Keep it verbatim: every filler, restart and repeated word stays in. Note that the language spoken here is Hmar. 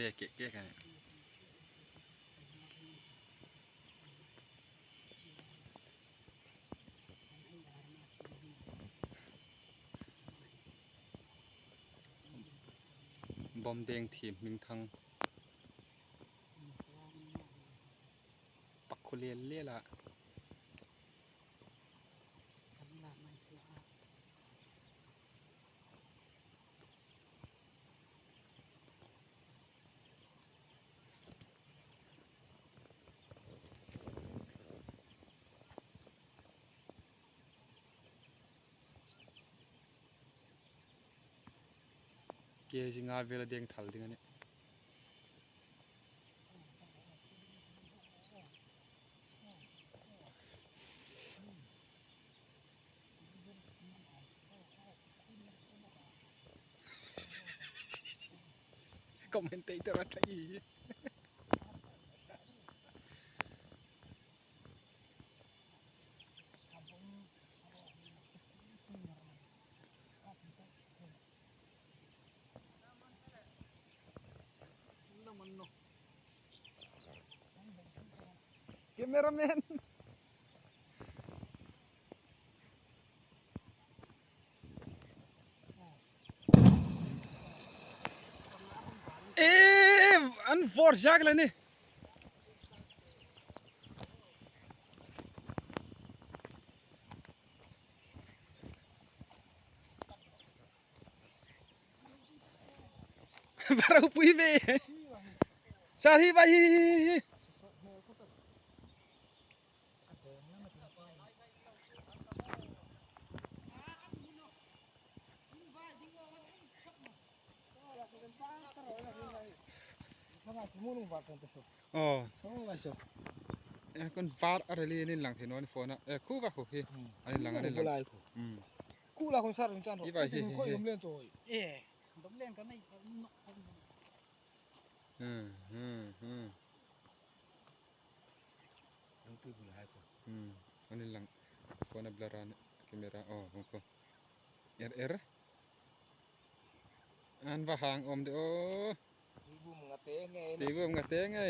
Pe ke ke kan. Bawm deng thim hming thang. Pak khu liel liel a. Kg nga vel a deng thal ding a nih. Commentator a ṭha i. Cameraman. E, an vawr zak la ni. Barau pui ve. Sar hi vai hi hi hi. Oh. Eh, kun var a reli ni lang thei naw ni phone a. Eh, khu va khu hi. Hmm. Ani lang, ani lang. Bulai khu. Hmm. Khu la kun sar kun chan ro. Hi va hi, hi, hi. Dom len to. Eh, dom len ka nei. Hmm, hmm, hmm. Ang tui bulai khu. Hmm. Ani lang. Phone a blur a ni. Camera. Oh, hung khu. Er, er. An va hang um de o. Tui bum nga te nge. Tui bum nga te nge.